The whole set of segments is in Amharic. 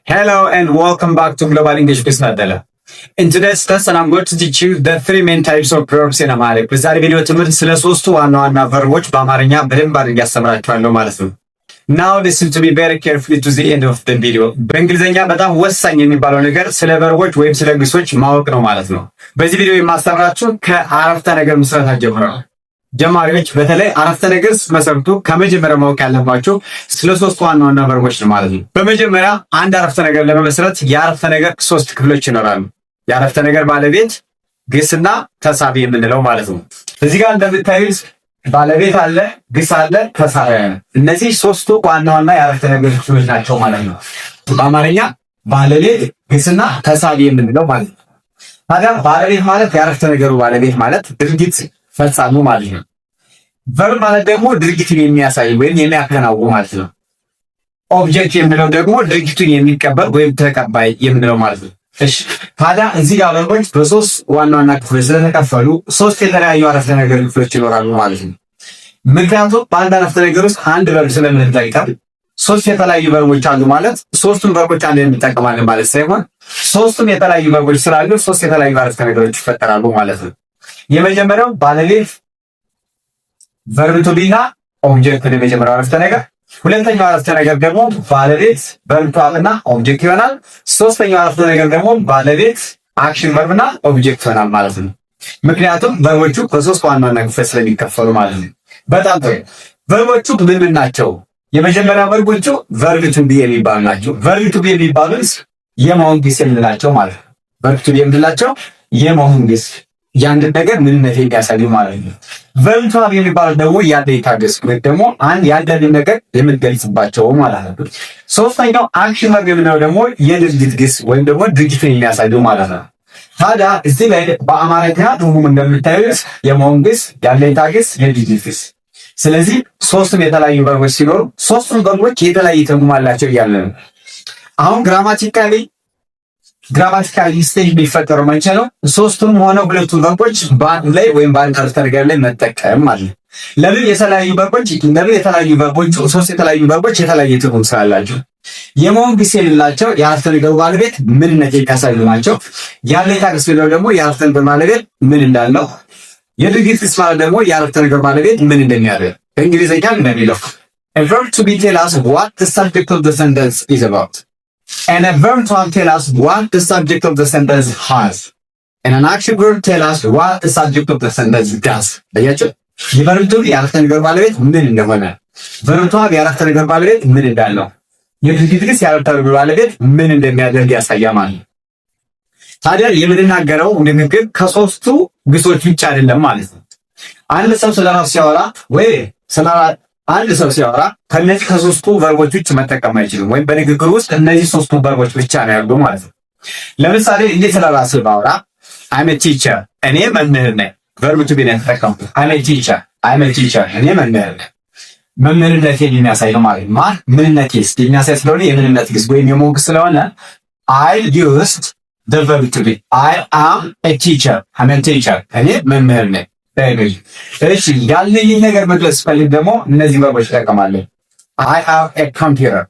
Hello and welcome back to Global English with Nadella. In today's lesson, I'm going to teach you the three main types of verbs in Amharic. በዛሬ ቪዲዮ ትምህርት ስለ ሶስቱ ዋና ዋና verb ኦች በአማርኛ በደንብ አድርጌ አስተምራችኋለሁ ማለት ነው። Now listen to me very carefully to the end of the video. በእንግሊዝኛ በጣም ወሳኝ የሚባለው ነገር ስለ verb ኦች ወይም ስለ ግሶች ማወቅ ነው ማለት ነው። በዚህ ቪዲዮ የማስተምራችሁ ከአረፍተ ነገር ምስረታ ጀምሮ ነው። ጀማሪዎች በተለይ አረፍተ ነገር ስትመሰርቱ ከመጀመሪያ ማወቅ ያለባችሁ ስለ ሶስት ዋና ዋና verb ኦች ነው ማለት ነው። በመጀመሪያ አንድ አረፍተ ነገር ለመመስረት የአረፍተ ነገር ሶስት ክፍሎች ይኖራሉ። የአረፍተ ነገር ባለቤት፣ ግስና ተሳቢ የምንለው ማለት ነው። እዚህ ጋር እንደምታዩት ባለቤት አለ፣ ግስ አለ፣ ተሳቢ አለ። እነዚህ ሶስቱ ዋና ዋና የአረፍተ ነገር ክፍሎች ናቸው ማለት ነው። በአማርኛ ባለቤት፣ ግስና ተሳቢ የምንለው ማለት ነው። ታዲያ ባለቤት ማለት የአረፍተ ነገሩ ባለቤት ማለት ድርጊት ፈጻሚው ማለት ነው። Verb ማለት ደግሞ ድርጊቱን የሚያሳይ ወይም የሚያከናውን ማለት ነው። Object የምንለው ደግሞ ድርጊቱን የሚቀበል ወይም ተቀባይ የምንለው ማለት ነው። እሺ፣ ታዲያ እዚህ ጋር verb ኦች በሶስት ዋና ዋና ክፍሎች ስለተከፈሉ ሶስት የተለያዩ አረፍተ ነገር ክፍሎች ይኖራሉ ማለት ነው። ምክንያቱም በአንድ አረፍተ ነገር ውስጥ አንድ verb ስለምንጠቀም ሶስት የተለያዩ verb ኦች አሉ ማለት ሶስቱም verb ኦች አንድ እንጠቀማለን ማለት ሳይሆን ሶስቱም የተለያዩ verb ኦች ስላሉ ሶስት የተለያዩ አረፍተ ነገሮች ይፈጠራሉ ማለት ነው። የመጀመሪያው ባለቤት፣ verb to be እና object ነው የመጀመሪያው አረፍተ ነገር። ሁለተኛው አረፍተ ነገር ደግሞ ባለቤት፣ verb to have እና object ይሆናል። ሶስተኛው አረፍተ ነገር ደግሞ ባለቤት፣ action verb እና object ይሆናል ማለት ነው። ምክንያቱም verb ኦቹ በሶስት ዋና ዋና ክፍል ስለሚከፈሉ ማለት ነው። በጣም ጥሩ። Verb ኦቹ ምን ምን ናቸው? የመጀመሪያ verb ኦቹ verb to be የሚባሉ ናቸው። Verb to be የሚባሉት የመሆን ግስ የምንላቸው ማለት ነው። Verb to be የምንላቸው የመሆን ግስ፣ የአንድን ነገር ምንነት የሚያሳዩ ማለት ነው። Verb to have የሚባሉት ደግሞ ያለይታ ግስ ወይም ደግሞ አንድ ያለንን ነገር የምንገልጽባቸው ማለት ነው። ሶስተኛው action verb የምንለው ደግሞ የድርጊት ግስ ወይም ደግሞ ድርጊትን የሚያሳዩ ማለት ነው። ታዲያ እዚህ ላይ በአማርኛ ትርጉም እንደምታዩት የመሆን ግስ፣ ያለይታ ግስ፣ የድርጊት ግስ። ስለዚህ ሶስቱም የተለያዩ verb ኦች ሲኖሩ ሶስቱም verb ኦች የተለያየ ትርጉም አላቸው እያለ ነው። አሁን grammatically mistake የሚፈጠረው መቼ ነው? ሶስቱም ሆነ ሁለቱም verb ኦች በአንድ ላይ ወይም በአንድ አረፍተ ነገር ላይ መጠቀም ማለት ነው። ለምን የተለያዩ verb ኦች፣ ሶስት የተለያዩ verb ኦች የተለያየ ትርጉም ስላላቸው። የመሆን ግስ የሌላቸው የአረፍተ ነገሩ ባለቤት ምንነት የሚያሳዩ ናቸው። ያለይታ ግስ የሚለው ደግሞ የአረፍተ ነገር ባለቤት ምን እንዳለው፣ የድርጊት ግስ ማለት ደግሞ የአረፍተ ነገር ባለቤት ምን እንደሚያደርግ። በእንግሊዝኛ እንደሚለው "A verb to be tell us what the subject of the sentence is about. And a verb to have tell us what the subject of the sentence has. And an action verb tell us what the subject of the sentence does." አያችሁ፣ የ verb to be የአረፍተ ነገር ባለቤት ምን እንደሆነ፣ verb to have የአረፍተ ነገር ባለቤት ምን እንዳለው፣ የድርጊት ግስ የአረፍተ ነገር ባለቤት ምን እንደሚያደርግ ያሳያል ማለት ነው። ታዲያ የምንናገረው ንግግር ከሶስቱ ግሶች ብቻ አይደለም ማለት ነው። አንድ ሰው ስለ ራሱ ሲያወራ ወይ ስለ አንድ ሰው ሲያወራ ከነዚህ ከሶስቱ verb ኦች ውጭ መጠቀም አይችልም። ወይም በንግግር ውስጥ እነዚህ ሶስቱ verb ኦች ብቻ ነው ያሉ ማለት ነው። ለምሳሌ እኔ ስለ ራሴ ባወራ "I'm a teacher"፣ እኔ መምህር ነኝ። Verb to be ነው የተጠቀምኩት። I'm a teacher፣ I'm a teacher፣ እኔ መምህር ነኝ። መምህርነቴን የሚያሳይ ነው ማለት ነው። ምንነቴ የሚያሳይ ስለሆነ የምንነት ግስ ወይም የመሆን ግስ ስለሆነ I used the verb to be. I am a teacher፣ I'm a teacher፣ እኔ መምህር ነኝ። እሺ፣ ያለኝን ነገር መግለጽ ስፈልግ ደግሞ እነዚህ verb ኦች እጠቀማለሁ። I have a computer፣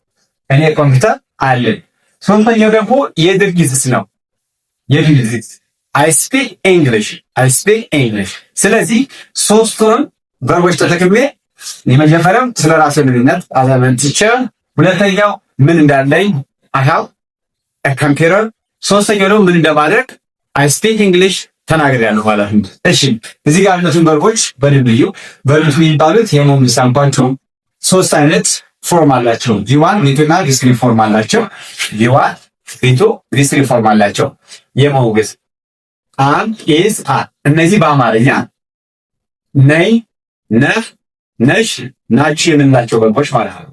እኔ ኮምፒውተር አለኝ። ሶስተኛው ደግሞ የድርጊት ነው። የድርጊት I speak English፣ I speak English። ስለዚህ ሶስቱንም verb ኦች ተጠቅሜ የመጀመሪያው ስለ ራሴ ምንነት "I'm a teacher"፣ ሁለተኛው ምን እንዳለኝ "I have a computer"፣ ሶስተኛው ደግሞ ምን እንደማደርግ "I speak English" ተናግሬያለሁ ማለት ነው። እሺ፣ እዚህ ጋር ያሉትን verb ኦች በደንብ እዩ። Verb የሚባሉት የመሆን ሳምፓቸው ሶስት አይነት form አላቸው። V1፣ V2 እና V3 form አላቸው። V1፣ V2፣ V3 form አላቸው። የመሆን ግስ am፣ is፣ are። እነዚህ በአማርኛ ነኝ፣ ነህ፣ ነሽ፣ ናችሁ የምንላቸው verb ኦች ማለት ነው።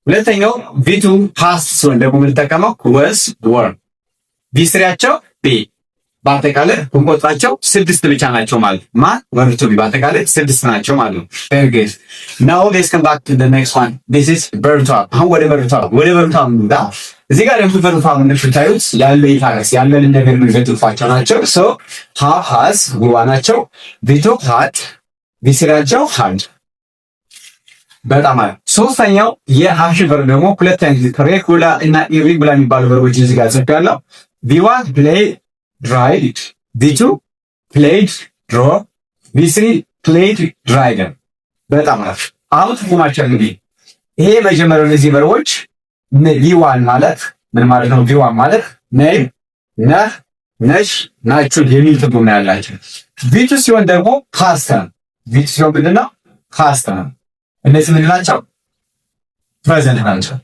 ሁለተኛው V2 past ሲሆን ደግሞ የምንጠቀመው was፣ were፣ V3 ያቸው be። በአጠቃላይ ብንቆጥራቸው ስድስት ብቻ ናቸው ማለት ማን verb to be በአጠቃላይ ስድስት ናቸው ማለት ነው። Very good. Now let's come back to the next one. This is verb to have። አሁን ወደ verb to have እንምጣ። እዚህ ጋር ደግሞ verb to have እንደምታዩት ያለ ይታረስ ያለንን ነገር የምንገልጽባቸው ናቸው። So have፣ has V1 ናቸው። V2 had፣ V3 ያቸው had። በጣም አሪፍ። ሶስተኛው የ action verb ደግሞ ሁለት አይነት regular እና irregular የሚባሉ verb ኦች እዚህ ጋር ጽፌያለሁ። V1 play drive፣ V2 played drove፣ V3 played driven። በጣም አሪፍ። አሁን ትርጉማቸው እንግዲህ ይሄ መጀመሪያው እነዚህ verb ኦች V1 ማለት ምን ማለት ነው? V1 ማለት ነኝ፣ ነህ፣ ነሽ፣ ናችሁ የሚል ትርጉም ነው ያላቸው። V2 ሲሆን ደግሞ past ነው። V2 ሲሆን ምንድን ነው? Past ነው። እነዚህ ምንድን ናቸው? Present ናቸው።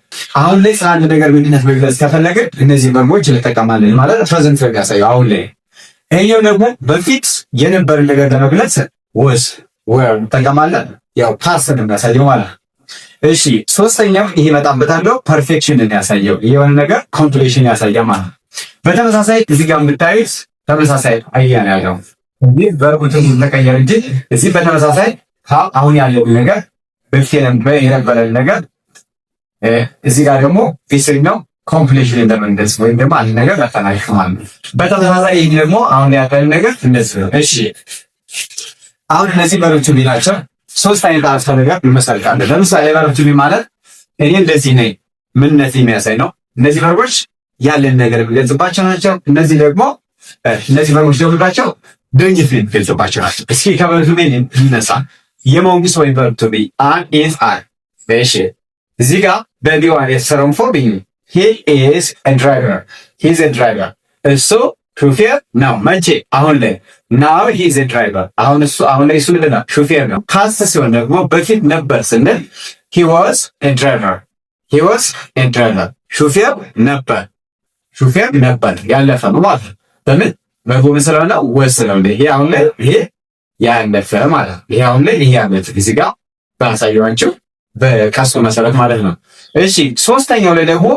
አሁን ላይ ስለ አንድ ነገር ምንነት መግለጽ ከፈለግን እነዚህ verb ኦች እንጠቀማለን ማለት present ነው የሚያሳየው አሁን ላይ። ይሄኛው ደግሞ በፊት የነበረን ነገር ለመግለጽ was፣ were እንጠቀማለን። ያው past ነው የሚያሳየው ማለት ነው። እሺ፣ ሶስተኛው ይሄ እመጣበታለሁ፣ perfection ያሳየው የሆነ ነገር completion ያሳያል ማለት ነው። በተመሳሳይ እዚህ ጋር የምታዩት ተመሳሳይ idea ነው ያለው። እዚህ verb ኡ ትርጉም ተቀየረ እንጂ እዚህ በተመሳሳይ አሁን ያለው ነገር፣ በፊት የነበረን ነገር፣ እዚህ ጋር ደግሞ V3 ነው completion እንደመንደስ ወይም ደግሞ አንድ ነገር መጠናቀቅ ማለት ነው። በተመሳሳይ ይህ ደግሞ አሁን ያለን ነገር እንደዚህ ነው። እሺ፣ አሁን እነዚህ verb to be ናቸው። ሶስት አይነት አረፍተ ነገር እንመሰርታለን። ለምሳሌ verb to be ማለት እኔ እንደዚህ ነኝ ምንነት የሚያሳይ ነው። እነዚህ verb ኦች ያለን ነገር የሚገልጽባቸው ናቸው። እነዚህ ደግሞ እነዚህ verb ኦች ደግሞ ድርጊት የሚገልጽባቸው ናቸው። እስኪ ከ verb to be እንነሳ። የመንግስት ወይም verb to be am፣ is፣ are። እሺ፣ እዚህ ጋር በ V1 የተሰራውን form he is a driver፣ he is a driver፣ እሱ ሹፌር ነው። መቼ? አሁን ላይ። Now he is a driver። አሁን እሱ አሁን ላይ እሱ ምንድን ነው? ሹፌር ነው። Past ሲሆን ደግሞ በፊት ነበር ስንል he was a driver፣ he was a driver፣ ሹፌር ነበር፣ ሹፌር ነበር፣ ያለፈ ነው ማለት ነው። በምን verb ኡ ስለሆነ was ስለሆነ ይሄ አሁን ላይ ይሄ ያለፈ ማለት ነው። ይሄ አሁን ላይ ይሄ ያለፈ እዚህ ጋር ባሳየኋችሁ በቀስቱ መሰረት ማለት ነው። እሺ፣ ሶስተኛው ላይ ደግሞ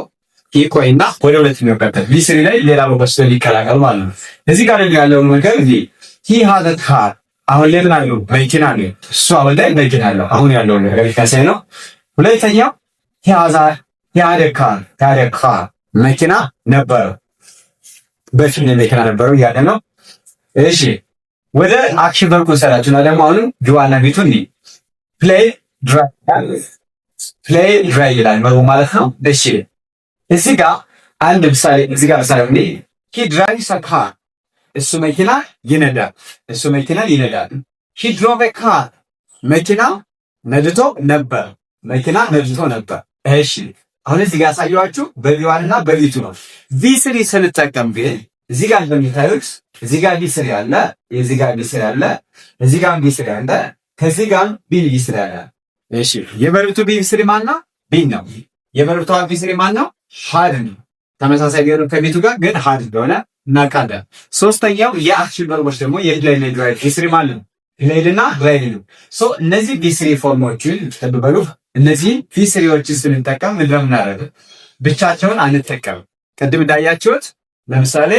ይቆይና ወደ ሁለተኛው ቀጥል V3 ላይ ሌላ በስቶ ሊቀላቀል ማለት ነው። እዚህ ጋር ደግሞ ያለውን ነገር እዚህ he has a car፣ አሁን ላይ ምን አለው? መኪና አለው። እሱ አሁን ላይ መኪና አለው። አሁን ያለው ነገር ካሳይ ነው። ሁለተኛው he has he had a car፣ he had a car፣ መኪና ነበረው። በፊት መኪና ነበረው እያለ ነው። እሺ፣ ወደ action verb ሰራችሁና ደግሞ አሁንም V1 ና V2 እንዲህ play drive፣ play drive ይላል verb ኡ ማለት ነው። እሺ፣ እዚህ ጋር አንድ ምሳሌ፣ እዚህ ጋር ምሳሌ እንዴ he drives a car፣ እሱ መኪና ይነዳል። እሱ መኪና ይነዳል። He drove a car፣ መኪና ነድቶ ነበር። መኪና ነድቶ ነበር። እሺ፣ አሁን እዚህ ጋር ያሳየኋችሁ በ V1 እና በ V2 ነው። V3 ስንጠቀም ግን እዚህ ጋር እንደምታዩት እዚህ ጋር V3 አለ፣ እዚህ ጋር V3 አለ፣ እዚህ ጋር V3 አለ፣ ከዚህ ጋር V3 አለ። እሺ፣ የ verb to be V3 ማን ነው? Been ነው። የ verb to have V3 ማን ነው? Had ነው። ተመሳሳይ ቢሆንም ከ V2 ጋር ግን had እንደሆነ እናውቃለን። ሶስተኛው የ action verb ኦች ደግሞ የ play drive V3 ማለት ነው። Played እና drive ነው። So እነዚህ V3 form ኦችን ተበሉ። እነዚህ V3 ዎችን ስንጠቀም ምንድን ነው የምናደርገው? ብቻቸውን አንጠቀምም። ቅድም እንዳያችሁት ለምሳሌ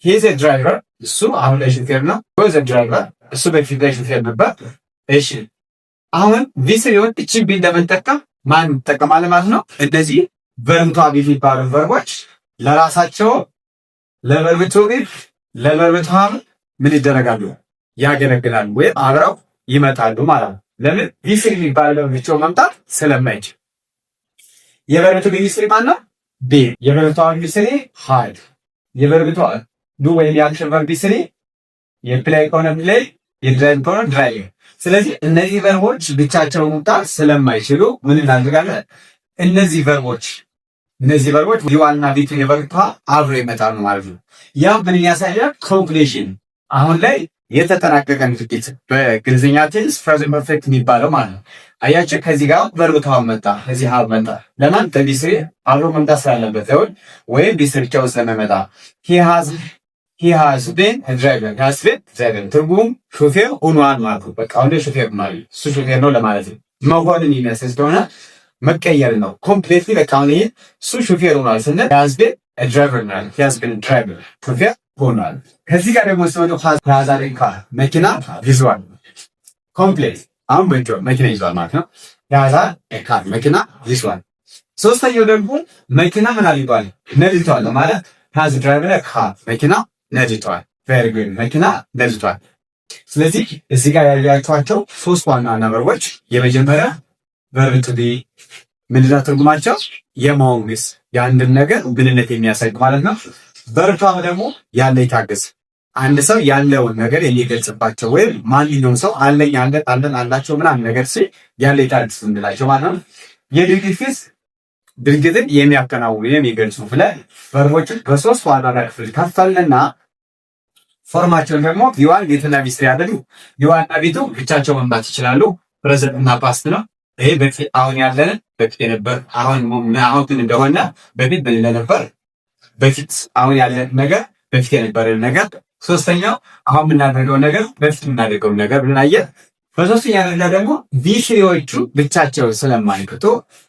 he's a driver፣ እሱ አሁን ላይ ሹፌር ነው። Was a driver፣ እሱ በፊት ላይ ሹፌር ነበር። እሺ፣ አሁን V3 ውን እችን been ለመጠቀም ማን እንጠቀማለን ማለት ነው? እነዚህ verb to be የሚባሉ verb ኦች ለራሳቸው ለ verb to be፣ ለ verb to have ምን ይደረጋሉ? ያገለግላሉ ወይም አብረው ይመጣሉ ማለት ነው። ለምን? V3 የሚባለው ብቻው መምጣት ስለማይችል። የ verb to be V3 ማን ነው? Been። የ verb to have V3 had። የ verb to do ወይም የ action verb V3 የ play ከሆነ play፣ የ drive ከሆነ drive። ስለዚህ እነዚህ verb ኦች ብቻቸውን መምጣት ስለማይችሉ ምን እናደርጋለን? እነዚህ verb ኦች V1 እና V2 የ verb አብሮ ይመጣሉ ማለት ነው። ያ ምን ያሳያል? Completion፣ አሁን ላይ የተጠናቀቀ ድርጊት፣ በእንግሊዝኛ tense present perfect የሚባለው ማለት ነው። አያችሁ፣ ከዚህ ጋር verb to have መጣ፣ ከዚህ have መጣ። ለማን በ V3 አብሮ መምጣት ስላለበት ወይም V3 ብቻውን ስለመመጣ he has been driver፣ has been driver ትርጉም ሾፌር ሆኗል ማለት ነው። በቃ አሁን ሾፌር ማለት እሱ ሾፌር ነው ለማለት ነው። መሆንን የሚያሳይ ስለሆነ መቀየር ነው completely። በቃ አሁን ይሄ እሱ ሾፌር ሆኗል ስንል has been driver ነው። Has been driver፣ ሾፌር ሆኗል። ከዚህ ጋር ደግሞ ሲሆን has a car፣ መኪና ይዟል። Complete፣ አሁን በእጇ መኪና ይዟል ማለት ነው። Has a car፣ መኪና ይዟል። ሶስተኛው ደግሞ መኪና ምን አድርጓል? ነድቷል ማለት has driven car፣ መኪና ነድቷል። Very good፣ መኪና ነድቷል። ስለዚህ እዚህ ጋር ያያችኋቸው ሶስት ዋና ዋና verb ኦች የመጀመሪያ Verb to be ምንድነው ትርጉማቸው? የመሆን ግስ፣ የአንድን ነገር ምንነት የሚያሳይ ማለት ነው። Verb to have ደግሞ ያለኝ ግስ፣ አንድ ሰው ያለውን ነገር የሚገልጽባቸው ወይም ማንኛውም ሰው አለኝ፣ አለ፣ አለን፣ አላቸው ምናምን ነገር ሲል ያለኝ ግስ እንላቸው ማለት ነው። የድርጊት ግስ፣ ድርጊትን የሚያከናውኑ የሚገልጹ ብለን verb ኦችን በሶስት ዋና ዋና ክፍል ከፈልንና form ኣቸውን ደግሞ V1፣ V2 እና V3 አይደሉ። V1 እና V2 ብቻቸው መምጣት ይችላሉ። Present እና past ነው። ይሄ በፊት አሁን ያለንን፣ በፊት የነበር፣ አሁን አሁን ምን እንደሆነ፣ በፊት ምን እንደነበር፣ በፊት አሁን ያለን ነገር፣ በፊት የነበረን ነገር፣ ሶስተኛው አሁን የምናደርገው ነገር፣ በፊት የምናደርገው ነገር ብለን አየን። በሶስተኛ ደረጃ ደግሞ V3 ዎቹ ብቻቸው ስለማይመጡ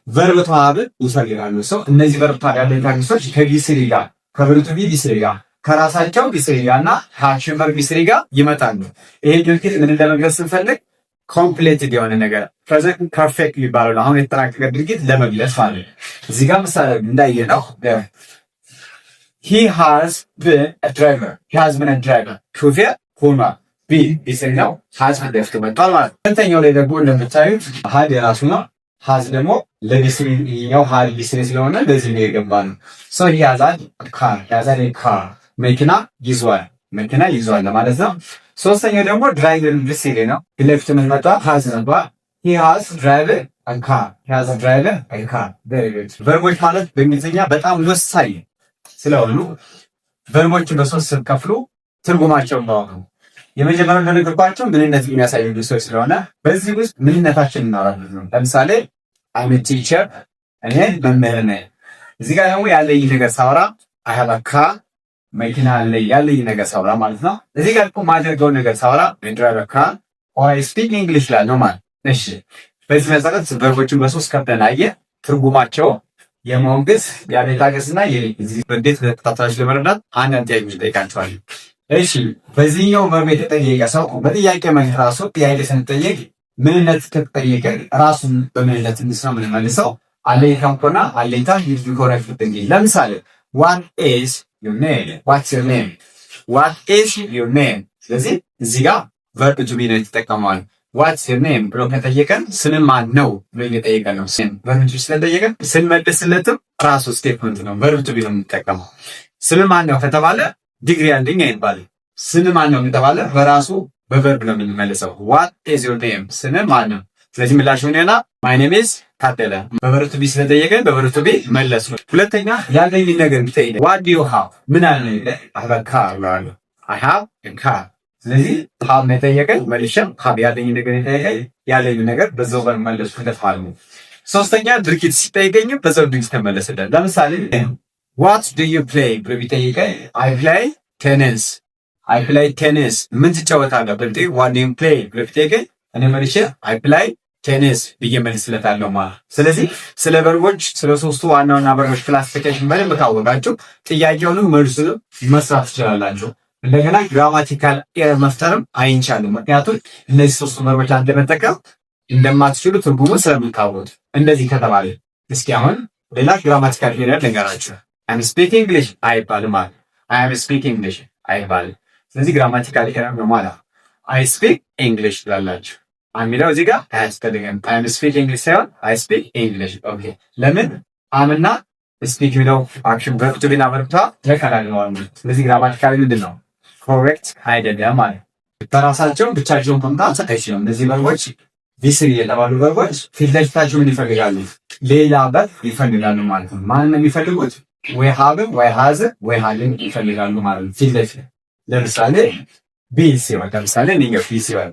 verb to have ይፈልጋሉ። So እነዚህ verb to have ያለ ግሶች ከ V3 ጋር፣ ከ verb to be V3 ጋር፣ ከራሳቸው V3 ጋር እና ከ action verb V3 ጋር ይመጣሉ። ይሄ ድርጊት ምን ለመግለጽ ስንፈልግ completed የሆነ ነገር፣ present perfect የሚባለው አሁን የተጠናቀቀ ድርጊት ለመግለጽ ማለት ነው። እዚህ ጋር ምሳሌ እንዳየነው he has been driver፣ he has been driver፣ ሹፌር ሆኗል። Be V3 ነው፣ has ለፊቱ መጥቷል ማለት ነው። ሁለተኛው ላይ ደግሞ እንደምታዩት had የራሱ ነው። Has ደግሞ ለ V3 ኛው had V3 ስለሆነ ለዚህ ነው የገባ ነው። So he has had car፣ he has had car፣ መኪና ይዟል፣ መኪና ይዟል ለማለት ነው። ሶስተኛው ደግሞ driven V3 ነው። ለፊቱ ምን መጣ? Has መጣ። He has driven car፣ he has driven car። Very good። Verb ኦች ማለት በእንግሊዝኛ በጣም ወሳኝ ስለሆኑ verb ኦችን በሶስት ስትከፍሉ ትርጉማቸውን ማወቅ ነው። የመጀመሪያው እንደነገርኳቸው ምንነት የሚያሳዩ ሰዎች ስለሆነ በዚህ ውስጥ ምንነታችን እናወራለን። ለምሳሌ I'm teacher፣ እኔ መምህር ነኝ። እዚህ ጋር ደግሞ ያለኝ ነገር ሳወራ I have a car፣ መኪና አለኝ፣ ያለኝ ነገር ሳወራ ማለት ነው። እዚህ ጋር እኮ ማደርገው ነገር ሳወራ drive car or I speak English እላለሁ ማለት። እሺ፣ በዚህ መሰረት verb ኦችን በሶስት ከፍለን አየ ትርጉማቸው የመሆን ግስ፣ የአለኝታ ግስና እንዴት ተከታታዮች ለመረዳት አንዳንድ ጥያቄዎች እጠይቃቸዋለሁ። እሺ፣ በዚህኛው verb የተጠየቀ ሰው በጥያቄ መልክ ራሱ ጥያቄ ስንጠየቅ ምንነት ከተጠየቀ ራሱን በምንነት ነው የምንመልሰው። አለኝታም ከሆነ አለኝታ use correct። ለምሳሌ what is your name? What's your name? What is your name? ስለዚህ እዚህ ጋር verb to be ነው የተጠቀመዋል። What's your name ብሎ ከጠየቀን ስም ማን ነው ብሎ እየጠየቀን ነው። Verb to be ስለጠየቀን ስንመልስለትም ራሱ statement ነው፣ verb to be ነው የምንጠቀመው። ስም ማን ነው ከተባለ ዲግሪ አንደኛ አይባልም። ስም ማን ነው ከተባለ በራሱ በ verb ነው የምንመልሰው። What is your name? ስም ማን ነው? ስለዚህ ምላሽ ሆነና my name is ታደለ። በ verb to be ስለጠየቀን በ verb to be መለሱ። ሁለተኛ ያለኝን ነገር ቢጠይቀኝ what do you have፣ ምን አለ? I have car እለዋለሁ። I have car። ስለዚህ have ነው የጠየቀኝ፣ መልሼም have። ያለኝ ነገር የጠየቀኝ ያለኝ ነገር በዛው ጋር መለስኩለት ማለት ነው። ሶስተኛ ድርጊት ሲጠይቀኝም በዛው ድርጊት ተመለስለት። ለምሳሌ what do you play ብሎ ቢጠይቀኝ I play tennis፣ I play tennis። ምን ትጫወታለህ ብሎ ቢጠይቀኝ፣ what do you play ብሎ ቢጠይቀኝ እኔ መልሼ I play tennis ብዬ መልስለታለሁ ማለት። ስለዚህ ስለ verb ኦች፣ ስለ ሶስቱ ዋና ዋና verb ኦች classification በደንብ ካወቃችሁ ጥያቄውንም መልሱንም መስራት ትችላላችሁ። እንደገና grammatical error መፍጠርም አይቻልም። ምክንያቱም እነዚህ ሶስቱ verb ኦች አንድ መጠቀም እንደማትችሉ ትርጉሙ ስለምታወቁት። እንደዚህ ከተባለ እስኪ አሁን ሌላ grammatical error ልንገራችሁ። I'm speak English አይባልም ማለት፣ I am speak English አይባልም። ስለዚህ grammatical error ነው ማለት። I speak English ትላላችሁ። የሚለው እዚህ ጋር አያስፈልግም። I am speak English ሳይሆን I speak English። Okay፣ ለምን am ና speak የሚለው action verb to be ና verb to ተቀላቅለዋል። ስለዚህ grammatically ምንድን ነው? Correct አይደለም ማለት። በራሳቸው ብቻቸውን መምጣት አይችሉም። እነዚህ verb ኦች፣ V3 የተባሉ verb ኦች ፊት ለፊታቸው ምን ይፈልጋሉ? ሌላ verb ይፈልጋሉ ማለት ነው። ማንን ነው የሚፈልጉት? ወይ have ን፣ ወይ has፣ ወይ had ን ይፈልጋሉ ማለት ነው። ፊት ለፊት ለምሳሌ be ሲሆን፣ ለምሳሌ እኔ be ሲሆን፣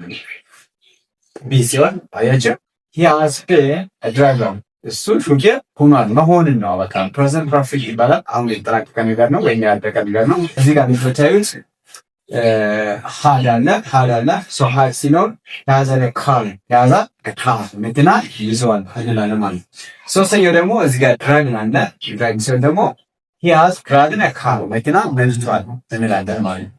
be ሲሆን አያቸው he has been driver፣ እሱ ሹፌር ሆኗል። መሆንን ነው በቃ present perfect ይባላል። አሁን የተጠናቀቀ ነገር ነው ወይም ያለቀ ነገር ነው። እዚህ ጋር የምታዩት had አለ፣ had አለ። So had ሲኖር has car፣ has car፣ መኪና ይዘዋል እንላለን ማለት። ሶስተኛው ደግሞ እዚህ ጋር driven አለ። Driven ሲሆን ደግሞ he has driven car፣ መኪና ነድቷል እንላለን ማለት።